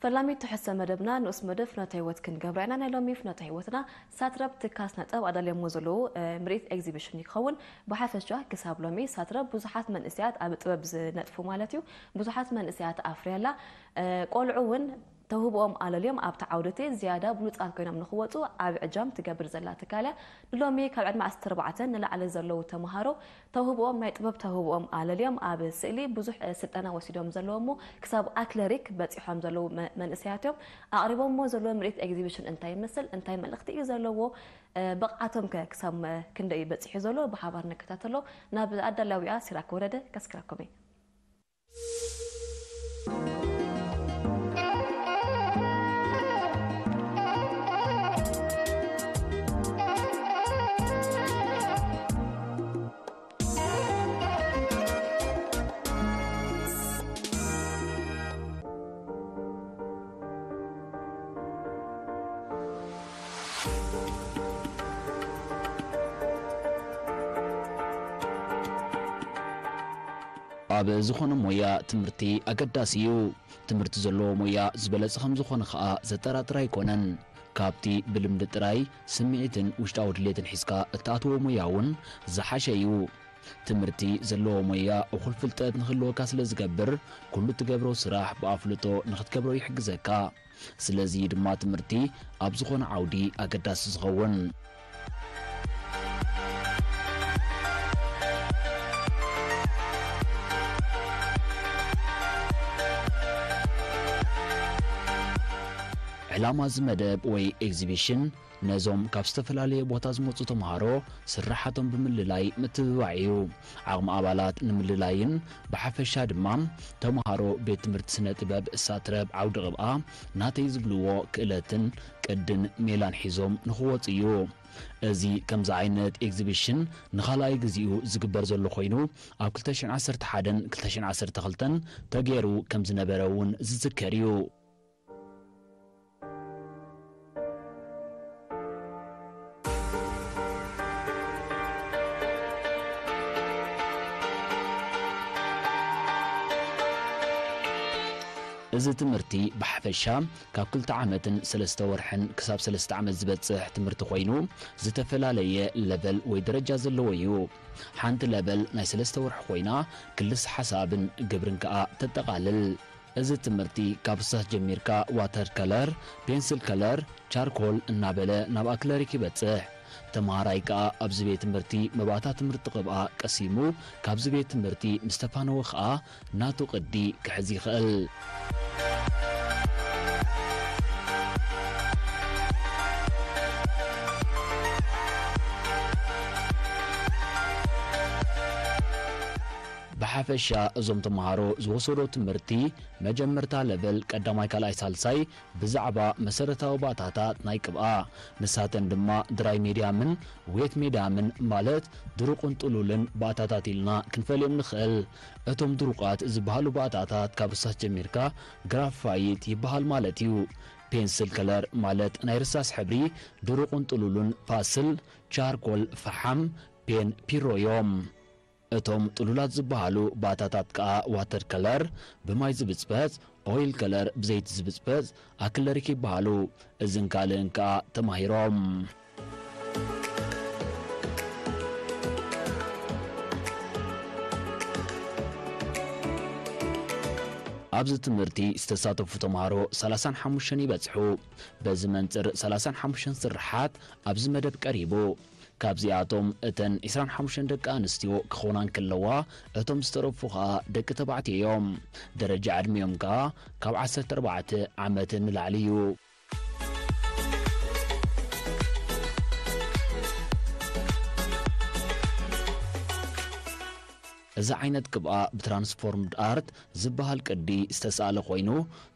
ፈላሚ ትሕሰ መደብና ንኡስ መደብ ፍኖተ ህይወት ክንገብራ ኢና። ናይ ሎሚ ፍኖተ ህይወትና ሳትረብ ትካል ስነ ጥበብ ኣዳልዮሞ ዘለዉ ምርኢት ኤግዚቢሽን ይኸውን። ብሓፈሻ ክሳብ ሎሚ ሳትረብ ብዙሓት መንእሰያት ኣብ ጥበብ ዝነጥፉ ማለት እዩ ብዙሓት መንእሰያት ኣፍርያላ። ቆልዑ እውን ተውህብኦም ኣለልዮም ኣብቲ ዓውድቲ ዝያዳ ብሉፃት ኮይኖም ንክወፁ ኣብ ዕጃም ትገብር ዘላ ትካል እያ። ንሎሚ ካብ ዕድመ ዓሰርተ ኣርባዕተ ንላዕሊ ዘለዉ ተምሃሮ ተውህብኦም ናይ ጥበብ ተውህብኦም ኣለልዮም ኣብ ስእሊ ብዙሕ ስልጠና ወሲዶም ዘለዉ እሞ ክሳብ ኣክለሪክ በፂሖም ዘለዉ መንእሰያት እዮም። ኣቕሪቦሞ ዘለዉ ምርኢት ኤግዚቢሽን እንታይ ይመስል እንታይ መልእኽቲ እዩ ዘለዎ? ብቕዓቶም ከ ክሳብ ክንደይ እዩ በፂሑ ዘሎ ብሓባር ንከታተሎ። ናብ ኣዳላዊኣ ሲራክ ወረደ ከስክረኩም እየ። ኣብ ዝኾነ ሞያ ትምህርቲ ኣገዳሲ እዩ። ትምህርቲ ዘለዎ ሞያ ዝበለጸ ከም ዝኾነ ኸኣ ዘጠራጥር ኣይኮነን። ካብቲ ብልምዲ ጥራይ ስምዒትን ውሽጣዊ ድሌትን ሒዝካ እትኣትዎ ሞያ እውን ዝሓሸ እዩ። ትምህርቲ ዘለዎ ሞያ እኹል ፍልጠት ንክህልወካ ስለ ዝገብር ኩሉ ትገብሮ ስራሕ ብኣፍልጦ ንክትገብሮ ይሕግዘካ። ስለዚ ድማ ትምህርቲ ኣብ ዝኾነ ዓውዲ ኣገዳሲ ዝኸውን። ዕላማ እዚ መደብ ወይ ኤግዚቢሽን ነዞም ካብ ዝተፈላለየ ቦታ ዝመፁ ተምሃሮ ስርሓቶም ብምልላይ ምትብባዕ እዩ። ዓቕሚ ኣባላት ንምልላይን ብሓፈሻ ድማ ተምሃሮ ቤት ትምህርቲ ስነ ጥበብ ሳትረብ ዓውዲ ቅብኣ ናተይ ዝብልዎ ክእለትን ቅድን ሜላን ሒዞም ንክወፁ እዩ። እዚ ከምዚ ዓይነት ኤግዚቢሽን ንኻልኣይ ግዚኡ ዝግበር ዘሎ ኮይኑ ኣብ ክልተ ሽሕን ዓሰርተ ሓደን ክልተ ሽሕን ዓሰርተ ክልተን ተገይሩ ከም ዝነበረ እውን ዝዝከር እዩ። እዚ ትምህርቲ ብሓፈሻ ካብ ክልተ ዓመትን ሰለስተ ወርሕን ክሳብ ሰለስተ ዓመት ዝበጽሕ ትምህርቲ ኮይኑ ዝተፈላለየ ለቨል ወይ ደረጃ ዘለዎ እዩ። ሓንቲ ለቨል ናይ ሰለስተ ወርሒ ኮይና ክልስ ሓሳብን ግብርን ከኣ ተጠቓልል። እዚ ትምህርቲ ካብ ርሳስ ጀሚርካ ዋተር ከለር፣ ፔንስል ከለር፣ ቻርኮል እናበለ ናብ ኣክለሪክ ይበጽሕ። ተምሃራይ ከኣ ኣብዚ ቤት ትምህርቲ መባእታ ትምህርቲ ቅብኣ ቀሲሙ ካብዚ ቤት ትምህርቲ ምስ ተፋነወ ከኣ ናቱ ቅዲ ክሕዝ ይኽእል። ብሓፈሻ እዞም ተምሃሮ ዝወሰዶ ትምህርቲ መጀመርታ ለቨል ቀዳማይ ካልኣይ ሳልሳይ ብዛዕባ መሰረታዊ ባእታታት ናይ ቅብኣ ንሳተን ድማ ድራይ ሜድያምን ዌት ሜድያምን ማለት ድሩቕን ጥሉልን ባእታታት ኢልና ክንፈልዮም ንኽእል። እቶም ድሩቓት ዝበሃሉ ባእታታት ካብ ርሳስ ጀሚርካ ግራፋይት ይበሃል ማለት እዩ። ፔንስል ከለር ማለት ናይ ርሳስ ሕብሪ ድሩቕን ጥሉሉን ፓስል፣ ቻርኮል፣ ፈሓም፣ ፔን፣ ፒሮ እዮም። እቶም ጥሉላት ዝበሃሉ ባእታታት ከኣ ዋተር ከለር ብማይ ዝብጽበጽ፣ ኦይል ከለር ብዘይቲ ዝብጽበጽ ኣክለሪክ ይበሃሉ። እዝን ካልእን ከኣ ተማሂሮም። ኣብዚ ትምህርቲ ዝተሳተፉ ተምሃሮ ሰላሳን ሓሙሽተን ይበጽሑ። በዚ መንጽር ሰላሳን ሓሙሽተን ስርሓት ኣብዚ መደብ ቀሪቡ። ካብዚኣቶም እተን ዕስራን ሓሙሽተን ደቂ ኣንስትዮ ክኾና እንከለዋ እቶም ዝተረፉ ኸኣ ደቂ ተባዕትዮ እዮም። ደረጃ ዕድሚኦም ከኣ ካብ ዓሰርተ ኣርባዕተ ዓመት ንላዕሊ እዩ። እዚ ዓይነት ቅብኣ ብትራንስፎርምድ ኣርት ዝበሃል ቅዲ ዝተሳእለ ኮይኑ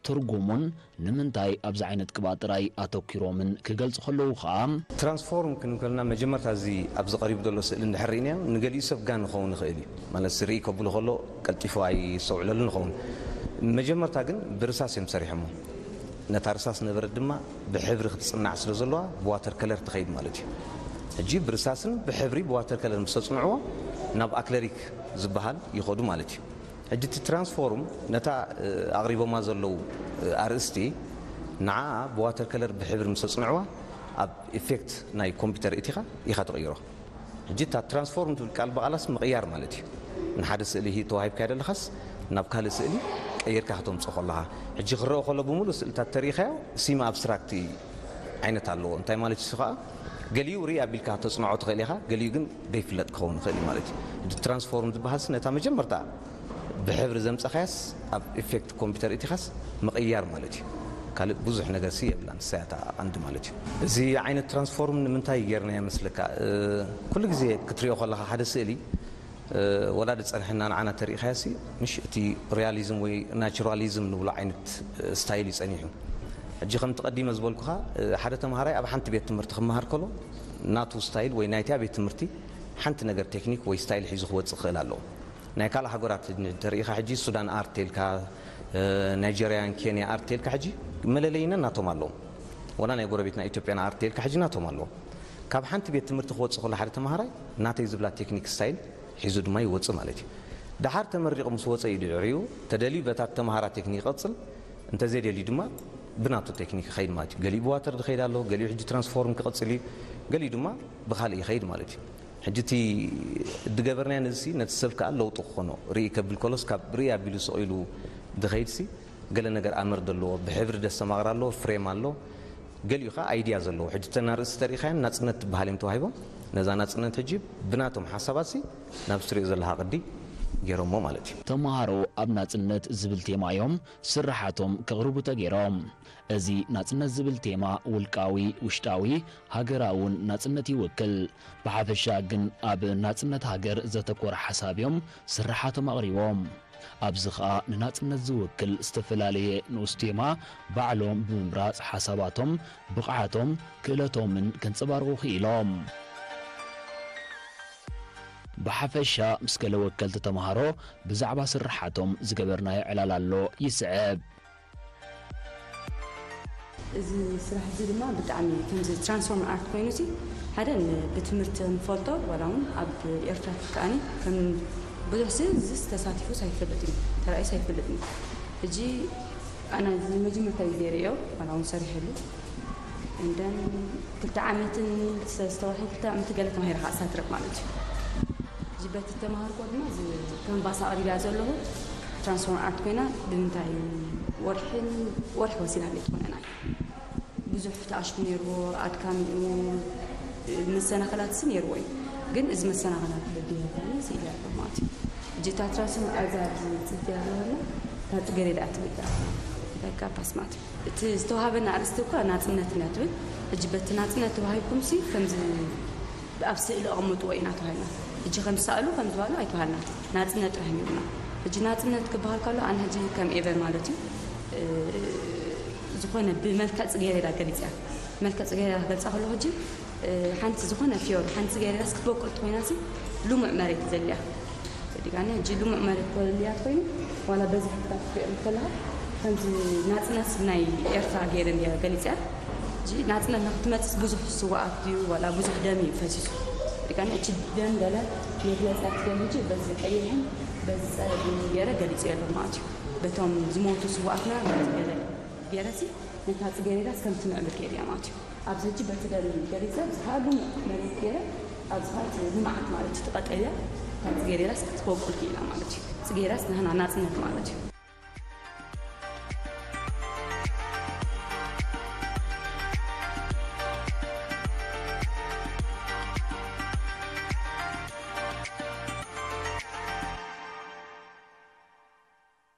ትርጉሙን ንምንታይ ኣብዚ ዓይነት ቅብኣ ጥራይ ኣተኲሮምን ክገልጹ ከለዉ ኸኣ ትራንስፎርም ክንብል ከለና መጀመርታ እዚ ኣብዚ ቀሪቡ ዘሎ ስእሊ እንድሕር ርኢናዮ ንገሊኡ ሰብ ጋን ክኸውን ይኽእል እዩ። ማለት ዝርኢ ከብሎ ከሎ ቀልጢፉ ኣይስተውዕለሉን ይኸውን። መጀመርታ ግን ብርሳስ እዮም ሰሪሖሞ። ነታ ርሳስ ነበረት ድማ ብሕብሪ ክትጽናዕ ስለ ዘለዋ ብዋተር ከለር ትኸይድ ማለት እዩ። ሕጂ ብርሳስን ብሕብሪ ብዋተር ከለር ምስ ተጽንዕዎ ናብ ኣክለሪክ ዝበሃል ይኸዱ ማለት እዩ። ሕጂ እቲ ትራንስፎርም ነታ ኣቕሪቦማ ዘለዉ ኣርእስቲ ንዓ ብዋተር ከለር ብሕብሪ ምስ ኣጽንዕዋ ኣብ ኢፌክት ናይ ኮምፒውተር እቲኻ ኢኻ ትቕይሮ። ሕጂ እታ ትራንስፎርም ትብል ቃል ብቓላስ ምቕያር ማለት እዩ። ንሓደ ስእሊ ሂ- ተዋሂብካዮ ዘለኻስ ናብ ካልእ ስእሊ ቀይርካ ከተምፅኦ ከለኻ፣ ሕጂ ክረኦ ከሎ ብምሉእ ስእልታት ተሪኢኻዮ ሲማ ኣብስትራክት ዓይነት ኣለዎ። እንታይ ማለት እዩ? እሱ ከዓ ገሊኡ ርኢ ኣቢልካ ተፅንዖ ትኽእል ኢኻ፣ ገሊኡ ግን ደይፍለጥ ክኸውን ይኽእል እዩ ማለት እዩ። ሕጂ ትራንስፎርም ዝበሃልስ ነታ መጀመርታ ብሕብሪ ዘምፀኻያስ ኣብ ኢፌክት ኮምፒውተር እቲኻስ ምቕያር ማለት እዩ። ካልእ ብዙሕ ነገር ሲ የብላን፣ ንሳያ እታ ቀንዲ ማለት እዩ። እዚ ዓይነት ትራንስፎርም ንምንታይ ጌርና ይመስለካ? ኩሉ ግዜ ክትሪኦ ከለኻ ሓደ ስእሊ ወላ ዝጸንሐና ንዓና ተሪኢኻዮ ሲ ምሽ እቲ ሪያሊዝም ወይ ናቹራሊዝም ንብሎ ዓይነት ስታይል እዩ ጸኒሑ። ሕጂ ከምቲ ቀዲመ ዝበልኩኻ ሓደ ተምሃራይ ኣብ ሓንቲ ቤት ትምህርቲ ክመሃር ከሎ ናቱ ስታይል ወይ ናይታ ቤት ትምህርቲ ሓንቲ ነገር ቴክኒክ ወይ ስታይል ሒዙ ክወጽእ ክኽእል ኣለዎ። ናይ ካልእ ሃገራት እንተሪኢኻ ሕጂ ሱዳን ኣርት ኢልካ፣ ናይጀርያን ኬንያ ኣርት ኢልካ ሕጂ መለለይና ናቶም ኣለዎም። ወላ ናይ ጎረቤትና ኢትዮጵያን ኣርት ኢልካ ሕጂ ናቶም ኣለዎም። ካብ ሓንቲ ቤት ትምህርቲ ክወጽእ ከሎ ሓደ ተምሃራይ ናተይ ዝብላ ቴክኒክ ስታይል ሒዙ ድማ ይወጽእ ማለት እዩ። ደሓር ተመሪቑ ምስ ወጸ እዩ ድሕሪኡ ተደልዩ በታ ተምሃራ ቴክኒክ ይቐጽል፣ እንተዘይደልዩ ድማ ብናቱ ቴክኒክ ይኸይድ ማለት እዩ። ገሊኡ ብዋተር ዝኸይድ ኣሎ፣ ገሊኡ ሕጂ ትራንስፎርም ክቐጽል እዩ፣ ገሊኡ ድማ ብኻልእ ይኸይድ ማለት እዩ። ሕጂ እቲ ዝገበርናዮ ነዚ ነቲ ሰብ ከኣ ለውጢ ክኾኖ ርኢ ከብል ከሎስ ካብ ርኢ ኣቢሉ ስቕ ኢሉ ዝኸይድሲ ገለ ነገር ኣምር ዘለዎ ብሕብሪ ደስተማቕር ኣለዎ፣ ፍሬም ኣሎ፣ ገሊኡ ኸዓ ኣይድያ ዘለዎ። ሕጂ እተን ኣርእስቲ ተሪኢኻየን ናጽነት ትበሃል እዮም ተዋሂቦም። ነዛ ናጽነት ሕጂ ብናቶም ሓሳባትሲ ናብ ዝትሪኦ ዘለኻ ቅዲ ገይሮሞ ማለት እዩ። ተምሃሮ ኣብ ናጽነት ዝብል ቴማ እዮም ስርሓቶም ከቕርቡ ተገይሮም። እዚ ናጽነት ዝብል ቴማ ውልቃዊ፣ ውሽጣዊ፣ ሃገራውን ናጽነት ይውክል። ብሓፈሻ ግን ኣብ ናጽነት ሃገር ዘተኮረ ሓሳብ እዮም ስርሓቶም ኣቕሪቦም። ኣብዚ ኸኣ ንናጽነት ዝውክል ዝተፈላለየ ንኡስ ቴማ ባዕሎም ብምምራጽ ሓሳባቶም፣ ብቕዓቶም፣ ክእለቶምን ከንጸባርቑ ክኢሎም። ብሓፈሻ ምስ ገለ ወከልቲ ተምሃሮ ብዛዕባ ስርሓቶም ዝገበርናዮ ዕላል ኣሎ ይስዕብ። እዚ ስራሕ እዚ ድማ ብጣዕሚ ከምዚ ትራንስፎርም ኣርት ኮይኑ ሲ ሓደ ን- ብትምህርቲ ንፈልጦ ዋላ እውን ኣብ ኤርትራ ከዓኒ ከም ብዙሕ ሲ እዚስ ተሳቲፉስ ኣይፈልጥን እዩ ተራእዩስ ኣይፈልጥን እዩ። ሕጂ ኣነ እዚ መጀመርታ እዩ ዘይርእዮ ዋላ እውን ሰሪሐሉ እንደን ክልተ ዓመትን ዝተዋሒ ክልተ ዓመት ገለ ተማሂረ ከዓ ሳትረብ ማለት እዩ። ሕጂ በቲ ተማሃርኮ ድማ እዚ ካንቫስ ኣቕሪብያ ዘለኹ ትራንስፎርም ኣርት ኮይና ብምንታይ ወርሕን ወርሒ ወሲዳ ለይትኾነና ብዙሕ ተኣሽሙ ነይርዎ ኣድካሚ እዩ መሰናኸላት ሲ ነይርዎ እዩ ግን እዚ መሰናኸላት በዲህታኒ ስኢለ ኣለኹ ማለት እዩ። ሕጂ እታ ትራንስፎርም ኣብዛ ኣብዚ ፅድያ ኣለወና እታ ፅገሬዳ ትብል በቃ ፓስ ማለት እዩ። እቲ ዝተዋሃበና ኣርእስቲ እኳ ናፅነት ኢና ትብል። ሕጂ በቲ ናፅነት ተዋሂብኩም ሲ ከምዚ ኣብ ስእሊ ኣቐምጥዎ ኢና ተባሂልና። ሕጂ ከም ሳእሉ ከም ዝበሃሉ ኣይተባሃልና። ናፅነት ጥራሕ ነይሩና። ሕጂ ናፅነት ክበሃል ከሎ ኣነ ሕጂ ከም ኤቨን ማለት እዩ ዝኾነ ብመልክዕ ፅጌሬዳ ገሊፅያ። መልክዕ ፅጌሬዳ ክገልፃ ከሎ ሕጂ ሓንቲ ዝኾነ ፊዮሪ ሓንቲ ፅጌሬዳስ ክትበቁል ተኮይናሲ ልሙዕ መሬት ዘድልያ። ዲጋኒ ሕጂ ልሙዕ መሬት ኮለልያት ኮይኑ ዋላ በዚ ሕግታት ክትሪኦ ከለካ ከምዚ ናፅነት ናይ ኤርትራ ገይረ እንዲያ ገሊፅያ። ሕጂ ናፅነት ንክትመፅስ ብዙሕ ስዋኣት ድዩ ዋላ ብዙሕ ደም እዩ ፈሲሱ። ዲጋኒ እቺ ደም ገለ መግለፂያ ክትደሊ ሕጂ በዚ ቀይሕን በዚ ፀሊም ገይረ ገሊፂ ኣለኹ ማለት እዩ። በቶም ዝሞቱ ስዋኣትና በዚ ገለ ገይረሲ ነታ ፅጌሬዳስ ከም ትምዕብል ከይድያ ማለት እዩ። ኣብዚ ሕጂ በቲ ደም ገሊፀ ኣብዚ ከዓ ልሙዕ መሬት ገይረ ኣብዚ ከዓ እቲ ልምዓት ማለት እዩ ትቐጠልያ ካብ ፅጌሬዳስ ክትበቁል ክኢላ ማለት እዩ። ፅጌሬዳስ ናህና ናፅነት ማለት እዩ።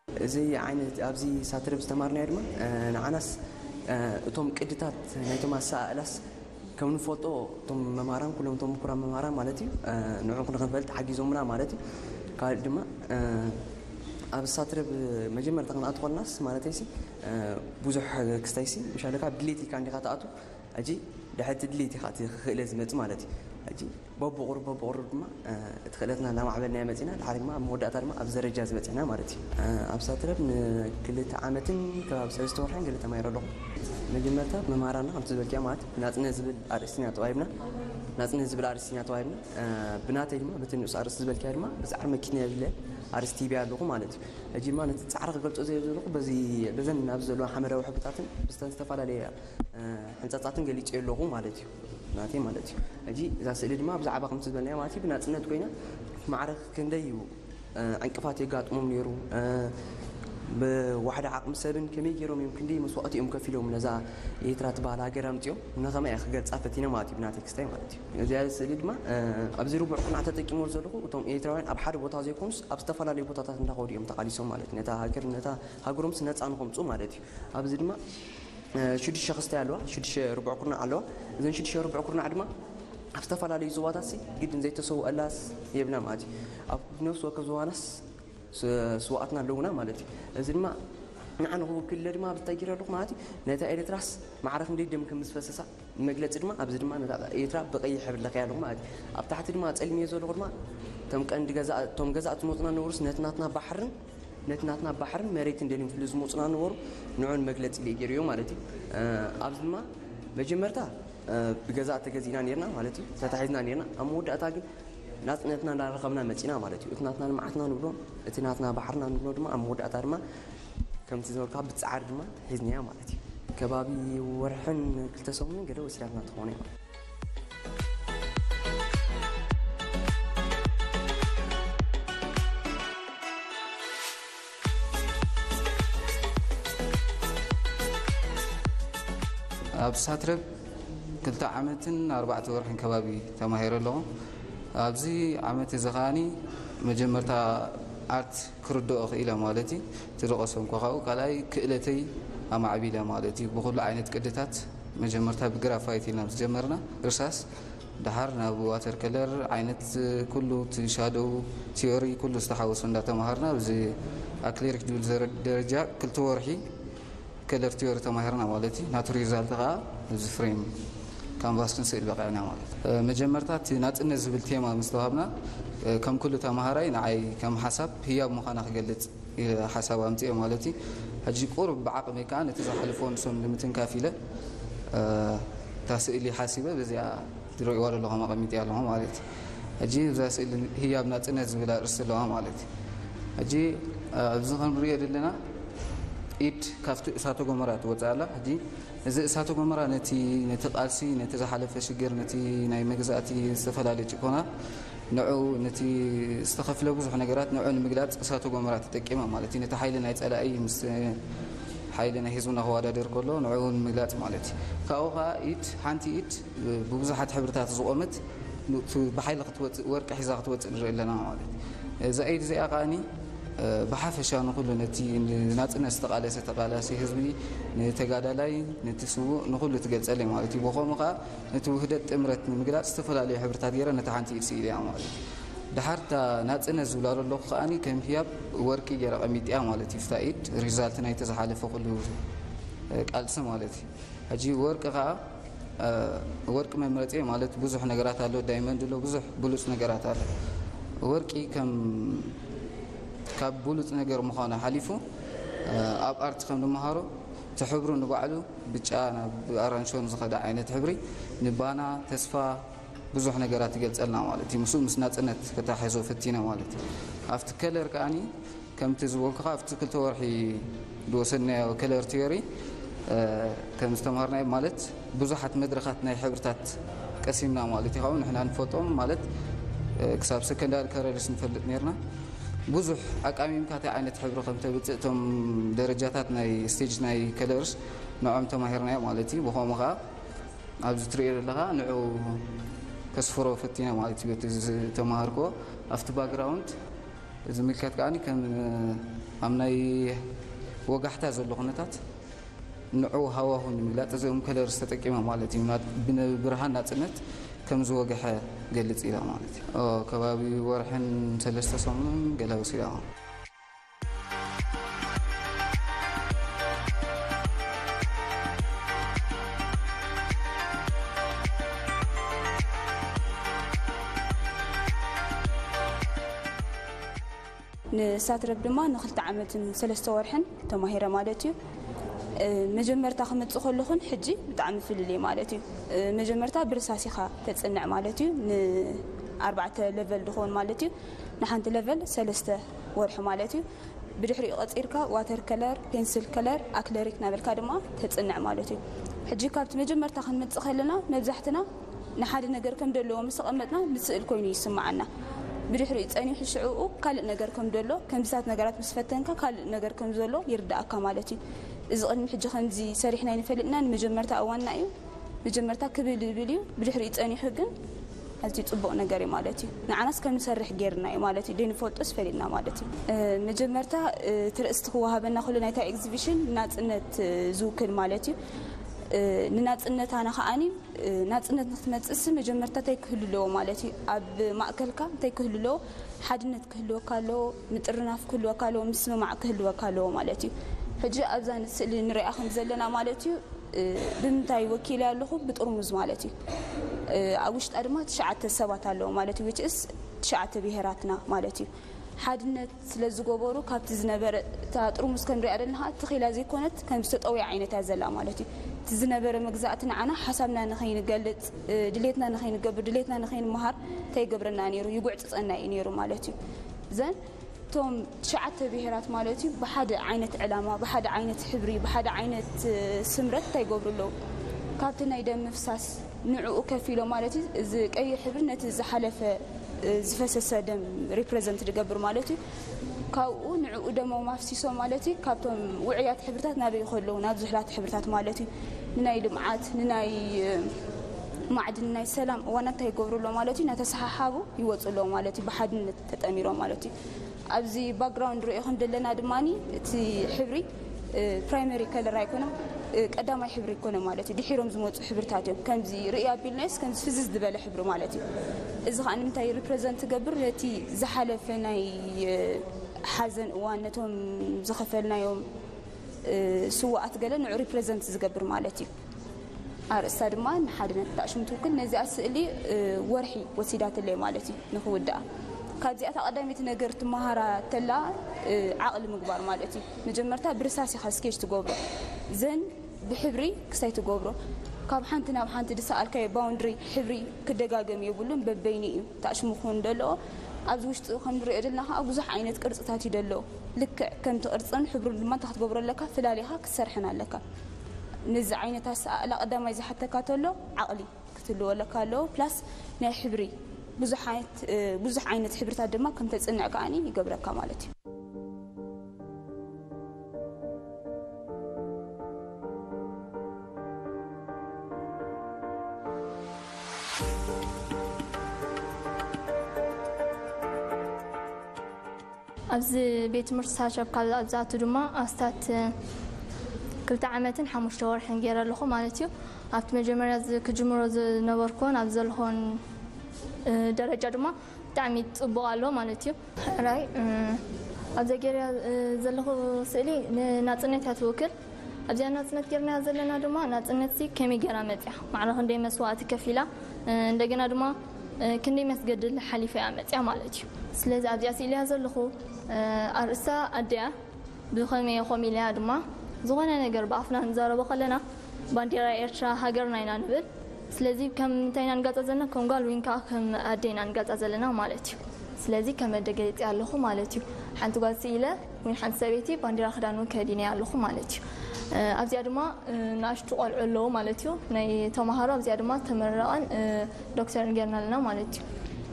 እዚ ዓይነት ኣብዚ ሳትረብ ዝተማርናዮ ድማ ንዓናስ እቶም ቅድታት ናይቶም ኣሰኣእላስ ከም ንፈልጦ እቶም መማራን ኩሎም እቶም ምኩራን መማራን ማለት እዩ ንዕኡ ክንፈልጥ ሓጊዞምና ማለት እዩ። ካልእ ድማ ኣብ ሳትረብ መጀመርታ ክንኣቱ ከለናስ ማለተይሲ ብዙሕ ክስታይሲ ምሻለካ ድሌት ኢልካ እንዲኻ ትኣቱ ሕጂ ድሕርቲ ድሌት ኢኻ እቲ ክእለት ዝመጽእ ማለት እዩ። ሕጂ በብቑሩብ በብቑሩብ ድማ እቲ ክእለትና እናማዕበልናዮ መጺና ድሓሪ ድማ ኣብ መወዳእታ ድማ ኣብዚ ደረጃ ዝበጺሕና ማለት እዩ። ኣብ ሳትረብ ንክልተ ዓመትን ከባቢ ሰለስተ ወርሕን ገለ ተማሂረ ኣለኹ። መጀመርታ መምሃራንና ከምቲ ዝበልክያ ማለት እዩ ናጽነት ዝብል ኣርእስቲ ኢና ተዋሂብና። ናጽነት ዝብል ኣርእስቲ ኢና ተዋሂብና። ብናተይ ድማ በቲ ንኡስ ኣርእስቲ ዝበልክያ ድማ ብዛዕባ መኪና የብለ ኣርስቲ ሂበያ ኣለኹ ማለት እዩ። ሕጂ ድማ ነቲ ጻዕሪ ክገልጾ ዘየ ዘለኹ በዚ በዘን ኣብዚ ዘለዋ ሓመዳዊ ሕብርታትን ብዝተን ዝተፈላለየ ሕንጻጻትን ገሊጸዮ ኣለኹ ማለት እዩ። ናተይ ማለት እዩ። ሕጂ እዛ ስእሊ ድማ ብዛዕባ ከምቲ ዝበልናዮ ማለት እዩ ብናጽነት ኮይና ማዕረ ክንደይ እዩ ዕንቅፋት የጋጥሞም ነይሩ። ብዋሕዲ ዓቕሚ ሰብን ከመይ ገይሮም እዮም ክንደይ መስዋእቲ እዮም ከፊሎም ነዛ ኤርትራ ትበሃል ሃገር ኣምፅኦም። ንኸመይ እያ ክገልፃ ፈቲነ ማለት እዩ ብናተይ ክስታይ ማለት እዩ። እዚኣ ስእሊ ድማ ኣብዚ ርቡዕ ኩርናዕ ተጠቂሞ ዘለኹ እቶም ኤርትራውያን ኣብ ሓደ ቦታ ዘይኮኑስ ኣብ ዝተፈላለዩ ቦታታት እንዳኸዱ እዮም ተቓሊሶም ማለት እዩ። ነታ ሃገር ነታ ሃገሮምስ ነፃ ንኸምፁ ማለት እዩ። ኣብዚ ድማ ሽዱሽተ ክስታይ ኣለዋ፣ ሽዱሽተ ርቡዕ ኩርናዕ ኣለዋ። እዘን ሽዱሽተ ርቡዕ ኩርናዕ ድማ ኣብ ዝተፈላለዩ ዞባታት ሲ ግድን ዘይተሰውአላስ የብና ማለት እዩ። ኣብ ነፍሲ ወከፍ ዞባናስ ስ- ስውኣትና ኣለውና ማለት እዩ። እዚ ድማ ንዓ ንክውክልለ ድማ ብታይ ገይረ ኣለኹ ማለት እዩ። ነታ ኤርትራስ ማዕረ ክንደይ ደም ከም ዝፈሰሳ መግለፂ ድማ ኣብዚ ድማ ነታ ኤርትራ ብቀይሕ ሕብሪ ለኸያ ኣለኹ ማለት እዩ። ኣብ ታሕቲ ድማ ፀሊም እየ ዘለኹ ድማ እቶም ቀንዲ ገዛ እቶም ገዛእቲ ዝመፁና ነበሩስ ነቲ ናትና ባሕርን ነቲ ናትና ባሕርን መሬትን ደልዮም ስለ ዝመፁና ነበሩ ንዑን መግለፂ ኢለ ገይረዮ ማለት እዩ። ኣብዚ ድማ መጀመርታ ብገዛ ተገዚእና ነርና ማለት እዩ፣ ተታሒዝና ነርና። ኣብ መወዳእታ ግን ናጽነትና እንዳረኸብና መጺና ማለት እዩ። እቲ ናትና ልምዓትና ንብሎ እቲ ናትና ባሕርና ንብሎ ድማ ኣብ መወዳእታ ድማ ከምቲ ዝበልካ ብጻዕሪ ድማ ሒዝናያ ማለት እዩ። ከባቢ ወርሕን ክልተ ሰሙንን ገለ ወሲዳትና ትኾነ ማለት እዩ። ኣብ ሳትረብ ክልተ ዓመትን ኣርባዕተ ወርሕን ከባቢ ተማሂረ ኣለኹ። ኣብዚ ዓመት እዚ ከዓኒ መጀመርታ ኣርት ክርድኦ ክኢለ ማለት እዩ። እቲ ዝቐሰምኩ ካብኡ ካልኣይ ክእለተይ ኣማዕቢለ ማለት እዩ። ብኩሉ ዓይነት ቅድታት መጀመርታ ብግራፋይት ኢልና ምስ ጀመርና ርሳስ፣ ደሓር ናብ ዋተር ከለር ዓይነት ኩሉ እቲ ሻዶው ቲዮሪ ኩሉ ዝተሓወሶ እንዳተማሃርና ኣብዚ ኣክሌሪክ ድብል ደረጃ ክልተ ወርሒ ከለር ቲዮሪ ተማሂርና ማለት እዩ። ናቱ ሪዛልት ከዓ እዚ ፍሬም ካንቫስ ክንስእል በቂዕና ማለት እዩ። መጀመርታ እቲ ናፅነት ዝብል ቴማ ምስ ተዋሃብና ከም ኩሉ ተማሃራይ ንዓይ ከም ሓሳብ ህያብ ምዃና ክገልፅ ሓሳብ ኣምፅኦ ማለት እዩ። ሕጂ ቁሩብ ብዓቕመይ ከዓ ነቲ ዝሓልፎ ንሶም ንምትንካፍ ኢለ እታ ስእሊ ሓሲበ በዚኣ ትርእይዋ ዘለኹም ኣቐሚጠያ ኣለኹ ማለት እዩ። ሕጂ እዛ ስእሊ ህያብ ናፅነት ዝብል ኣርእስቲ ኣለዋ ማለት እዩ። ሕጂ ኣብዚ ከም ንሪኦ ዘለና ኢድ ካብቲ እሳተ ጎመራ ትወፅእ ኣላ። ሕጂ እዚ እሳተ ጎመራ ነቲ ነቲ ቃልሲ ነቲ ዝሓለፈ ሽግር ነቲ ናይ መግዛእቲ ዝተፈላለየ ጭቆና ንዑ ነቲ ዝተኸፍለ ብዙሕ ነገራት ንዑ ንምግላፅ እሳተ ጎመራ ተጠቂማ ማለት እዩ። ነቲ ሓይሊ ናይ ፀላኢ ምስ ሓይሊ ናይ ህዝብና ክወዳደር ከሎ ንዑ ንምግላፅ ማለት እዩ። ካብኡ ከዓ ኢድ ሓንቲ ኢድ ብብዙሓት ሕብርታት ዝቆመት ብሓይሊ ክትወፅእ ወርቂ ሒዛ ክትወፅእ ንርኢ ኣለና ማለት እዩ። እዛ ኢድ እዚኣ ከዓኒ ብሓፈሻ ንኩሉ ነቲ ንናፅነት ዝተቃለሰ ተቃላሲ ህዝቢ ንተጋዳላይ ነቲ ስዉእ ንኩሉ ትገልፀለይ ማለት እዩ። ብኸምኡ ከዓ ነቲ ውህደት ጥምረት ንምግላፅ ዝተፈላለዩ ሕብርታት ገይረ ነቲ ሓንቲ ኢድ ስኢለ እያ ማለት እዩ። ደሓር እታ ናፅነት ዝብላ ዘለኹ ከዓኒ ከም ህያብ ወርቂ ገይረ ቀሚጥያ ማለት እዩ። ፍታ ኢድ ሪዛልት ናይቲ ዝሓለፈ ኩሉ ቃልሲ ማለት እዩ። ሕጂ ወርቂ ከዓ ወርቂ መምረፂ ማለት ብዙሕ ነገራት ኣሎ፣ ዳይመንድ ኣሎ፣ ብዙሕ ብሉፅ ነገራት ኣሎ። ወርቂ ከም ካብ ብሉፅ ነገር ምዃኑ ሓሊፉ ኣብ ኣርት ከም ንመሃሮ እቲ ሕብሩ ንባዕሉ ብጫ ናብ ኣራንሾ ንዝኸደ ዓይነት ሕብሪ ንባና ተስፋ ብዙሕ ነገራት ይገልፀልና ማለት እዩ። ምስኡ ምስ ናፅነት ከታሕዞ ፈቲነ ማለት እዩ። ኣብቲ ከለር ከዓኒ ከምቲ ዝበልኩኻ ኣብቲ ክልተ ወርሒ ዝወሰድናዮ ከለር ቲዮሪ ከም ዝተምሃርናዮ ማለት ብዙሓት መድረኻት ናይ ሕብርታት ቀሲምና ማለት እዩ። ካብኡ ንሕና ንፈልጦም ማለት ክሳብ ሰከንዳሪ ከረርስ ንፈልጥ ነርና። ብዙሕ ኣቃሚምካ እንታይ ዓይነት ሕብሪ ከም ተብፅእ እቶም ደረጃታት ናይ ስቴጅ ናይ ከለርስ ንዖም ተማሂርናዮ ማለት እዩ። ብኸምኡ ከዓ ኣብዚ ትሪኦ ዘለኻ ንዑ ከስፍሮ ፈቲነ ማለት እዩ። በቲ ዝተማሃርኮ ኣብቲ ባክግራውንድ ዝምልከት ከዓኒ ከም ኣብ ናይ ወጋሕታ ዘሎ ኩነታት ንዑ ሃዋሁ ንምግላፅ እዚኦም ከለርስ ተጠቂመ ማለት እዩ። ብብርሃን ናፅነት ከም ዝወግሐ ገልፅ ኢላ ማለት እዩ። ከባቢ ወርሕን ሰለስተ ሰሙንን ገለ ወሲዳ። ንሳትረብ ድማ ንክልተ ዓመትን ሰለስተ ወርሕን ተማሂረ ማለት እዩ። መጀመርታ ክመፅእ ከለኹን ሕጂ ብጣዕሚ ፍልልይ ማለት እዩ። መጀመርታ ብርሳስ ኢኻ ተፅንዕ ማለት እዩ፣ ንኣርባዕተ ለቨል ድኸውን ማለት እዩ። ንሓንቲ ለቨል ሰለስተ ወርሒ ማለት እዩ። ብድሕሪኡ ቀፂርካ ዋተር ከለር፣ ፔንስል ከለር፣ ኣክለሪክ እናበልካ ድማ ተፅንዕ ማለት እዩ። ሕጂ ካብቲ መጀመርታ ክንመፅእ ከለና መብዛሕትና ንሓደ ነገር ከም ደለዎ ምስ ተቐመጥና ንስእል ኮይኑ ይስምዓና። ብድሕሪኡ ፀኒሑ ሽዕኡ ካልእ ነገር ከም ደሎ፣ ከምዚታት ነገራት ምስ ፈተንካ ካልእ ነገር ከም ዘሎ ይርዳእካ ማለት እዩ። እዚ ቅድሚ ሕጂ ከምዚ ሰሪሕና ይንፈልጥና ንመጀመርታ እዋንና እዩ። መጀመርታ ክብል ይብል እዩ፣ ብድሕሪኡ ፀኒሑ ግን ኣዝዩ ፅቡቕ ነገር እዩ ማለት እዩ። ንዓናስ ከም ንሰርሕ ገይርና እዩ ማለት እዩ። ደይንፈልጦስ ፈሊጥና ማለት እዩ። መጀመርታ እቲ ርእስቲ ክወሃበና ከሎ ናይታ ኤግዚቢሽን ናፅነት ዝውክል ማለት እዩ። ንናፅነታና ከዓኒ ናፅነት ንክትመፅእሲ መጀመርታ እንታይ ክህሉ ኣለዎ ማለት እዩ? ኣብ ማእከልካ እንታይ ክህሉ ኣለዎ? ሓድነት ክህልወካ ኣለዎ፣ ምጥርናፍ ክህልወካ ኣለዎ፣ ምስምማዕ ክህልወካ ኣለዎ ማለት እዩ። ሕጂ ኣብዛ ስእሊ ንሪኣ ከም ዘለና ማለት እዩ። ብምንታይ ወኪለ ኣለኹ? ብጥርሙዝ ማለት እዩ። ኣብ ውሽጣ ድማ ትሽዓተ ሰባት ኣለዎ ማለት እዩ። ዊችእስ ትሽዓተ ብሄራትና ማለት እዩ። ሓድነት ስለ ዝገበሩ ካብቲ ዝነበረ እታ ጥርሙዝ ከም ንሪኣ ዘለና ከዓ ትኺላ ዘይኮነት ከም ዝተጠውያ ዓይነት እያ ዘላ ማለት እዩ። እቲ ዝነበረ መግዛእቲ ንዓና ሓሳብና ንኸይንገልፅ፣ ድሌትና ንኸይንገብር፣ ድሌትና ንኸይንመሃር እንታይ ይገብረና ነይሩ? ይጉዕፅፀና እዩ ነይሩ ማለት እዩ። ዘን እቶም ትሽዓተ ብሄራት ማለት እዩ ብሓደ ዓይነት ዕላማ፣ ብሓደ ዓይነት ሕብሪ፣ ብሓደ ዓይነት ስምረት እንታይ ይገብሩ ኣለዉ? ካብቲ ናይ ደም ምፍሳስ ንዕኡ ከፊሎ ማለት እዩ። እዚ ቀይሕ ሕብሪ ነቲ ዝሓለፈ ዝፈሰሰ ደም ሪፕሬዘንት ዝገብር ማለት እዩ። ካብኡ ንዕኡ ደሞም ኣፍሲሶም ማለት እዩ። ካብቶም ውዕያት ሕብርታት ናበይ ከለዉ ናብ ዝሕላት ሕብርታት ማለት እዩ። ንናይ ልምዓት፣ ንናይ ማዕድን፣ ናይ ሰላም እዋናት እንታይ ይገብሩ ኣሎ ማለት እዩ። እናተሰሓሓቡ ይወፁ ኣለዉ ማለት እዩ። ብሓድነት ተጠሚሮም ማለት እዩ። ኣብዚ ባክግራውንድ ሪኦ ከም ዘለና ድማ እቲ ሕብሪ ፕራይመሪ ከለር ኣይኮነም፣ ቀዳማይ ሕብሪ ኣይኮነ ማለት እዩ። ድሒሮም ዝመፁ ሕብርታት እዮም። ከምዚ ርኢ ኣቢልናዮስ ከምዚ ፍዝዝ ዝበለ ሕብሪ ማለት እዩ። እዚ ከዓ ንምንታይ ሪፕሬዘንት ትገብር? ነቲ ዝሓለፈ ናይ ሓዘን እዋን ነቶም ዝኸፈልናዮም ስዋኣት ገለ ንዑ ሪፕሬዘንት ዝገብር ማለት እዩ። ኣርእስታ ድማ ንሓድነት ታሽሙ ትውክል። ነዚኣ ስእሊ ወርሒ ወሲዳትለይ ማለት እዩ ንክውድኣ። ካብዚኣ እታ ቀዳመይቲ ነገር ትመሃራ ተላ ዓቕሊ ምግባር ማለት እዩ። መጀመርታ ብርሳስ ኢኻ ስኬች ትገብሮ፣ ዘን ብሕብሪ ክስታይ ትገብሮ። ካብ ሓንቲ ናብ ሓንቲ ዝሰኣልካዮ ባውንድሪ ሕብሪ ክደጋገም የብሉን፣ በበይኑ እዩ ታሽሙ ክኾን ዘለዎ። ኣብዚ ውሽጢ ከም ንሪኦ ዘለና ከዓ ብዙሕ ዓይነት ቅርፅታት እዩ ዘለዎ። ልክዕ ከምቲ ቅርፅን ሕብሩን ድማ እንታይ ክትገብሮ ኣለካ? ፍላሊኻ ክትሰርሐን ኣለካ። ነዚ ዓይነት ኣሰኣእላ ቀዳማይ ዝሓተካ ተሎ ዓቕሊ ክትህልወለካ ኣለዎ። ፕላስ ናይ ሕብሪ ብዙሕ ዓይነት፣ ብዙሕ ዓይነት ሕብርታት ድማ ከም ተፅንዕ ከዓኒ ይገብረካ ማለት እዩ። ኣብዚ ቤት ትምህርቲ ሳሸብ ካብ ኣብ ዝኣቱ ድማ ኣስታት ክልተ ዓመትን ሓሙሽተ ወርሕን ገይረ ኣለኹ ማለት እዩ። ኣብቲ መጀመርያ ዝ- ክጅምሮ ዝነበርኩን ኣብ ዘለኹን እ፣ ደረጃ ድማ ብጣዕሚ ፅቡቕ ኣሎ ማለት እዩ። ሕራይ እ፣ ኣብዛ ገይረ እ፣ ዘለኹ ስእሊ ንናፅነት እያ ትውክል። ኣብዚኣ ናፅነት ጌርናያ ዘለና ድማ ናፅነት ሲ ከመይ ገይራ መፅያ፣ ማዕረ ክንደይ መስዋእቲ ከፊላ እ፣ እንደገና ድማ እ፣ ክንደይ መስገድል ሓሊፈ እያ መፅያ ማለት እዩ። ስለዚ ኣብዚኣ ስእሊ እያ ዘለኹ እ፣ ኣርእስታ ኣደያ ብኸመይ ኮም ኢለያ ድማ ዝኾነ ነገር ብኣፍና ንዛረቦ ከለና ባንዴራ ኤርትራ ሃገርና ኢና ንብል። ስለዚ ከም እንታይ ኢና ንገልጻ ዘለና? ከም ጓል ወይን ከዓ ከም ኣደ ኢና ንገልጻ ዘለና ማለት እዩ። ስለዚ ከም ኣደ ገሊጸ ኣለኹ ማለት እዩ። ሓንቲ ጓል ስኢለ ወይን ሓንቲ ሰበይቲ ባንዴራ ክዳን እውን ከዲነ ኣለኹ ማለት እዩ። እ፣ ኣብዚኣ ድማ እ፣ ንኣሽቱ ቆልዑ ኣለዉ ማለት እዩ። ናይ ተምሃሮ ኣብዚኣ ድማ ተመረቐን እ፣ ዶክተርን ጌርና ኣለና ማለት እዩ።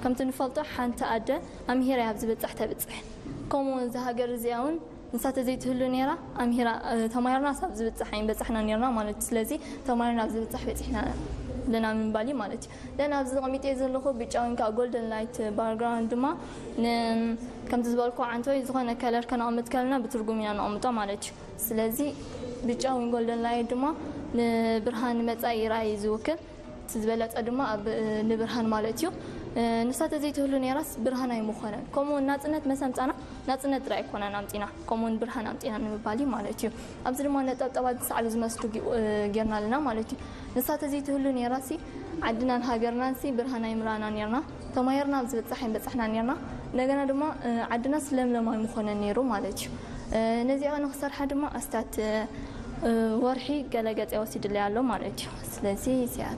ከምቲ ንፈልጦ ሓንቲ ኣደ ኣምሂራ እያ ኣብ ዝበፅሕ ተብፅሕ። ከምኡ እውን እዛ ሃገር እዚኣ እውን ንሳ ተዘይትህሉ ነይራ ኣምሂራ እ፣ ተማሂርና ሳብ ዝበፅሕ ኣይንበፃሕና ነይርና ማለት እዩ። ስለዚ ተማሂርና ኣብ ዝበፅሕ በፂሕና ኣለና ምባል እዩ ማለት እዩ። ደን ኣብዚ ተቐሚጠ ዘለኹ ብጫ ወይ ከዓ ጎልደን ላይት ባክግራውንድ ድማ ን- ከምቲ ዝበልኩ ዓንተወይ ዝኾነ ከለር ከነቐምጥ ከለና ብትርጉም ኢና ነቐምጦ ማለት እዩ። ስለዚ ብጫ ወይ ጎልደን ላይት ድማ ንብርሃን መፃኢ ራእይ ዝውክል እቲ ዝበለፀ ድማ ኣብ እ፣ ንብርሃን ማለት እዩ። እ፣ ንሳ ተዘይትህሉ ነይራስ ብርሃን ኣይምኾነን። ከምኡ እውን ናፅነት መሰምፃና ናፅነት ጥራይ ኣይኮነን ኣምፂና፣ ከምኡውን ብርሃን ኣምፂና ንምባል እዩ ማለት እዩ። ኣብዚ ድማ ነጠብጠባት ሳዕሪ ዝመስሉ ጊ- እ፣ ጌርና ኣለና ማለት እዩ። ንሳ ተዘይትህሉ ነይራሲ ዓድናን ሃገርናን ሲ ብርሃን ኣይምራና ነይርና፣ ተማሂርና ኣብ ዝበፃሕ ኣይንበፃሕና ነይርና። እንደገና ድማ እ፣ ዓድና ስለምለም ኣይምኾነን ነይሩ ማለት እዩ። እ፣ ነዚኣ ንክሰርሓ ድማ ኣስታት እ፣ ወርሒ ገለ ገፀ ወሲድለይ ኣሎ ማለት እዩ። ስለዚ እዚኣ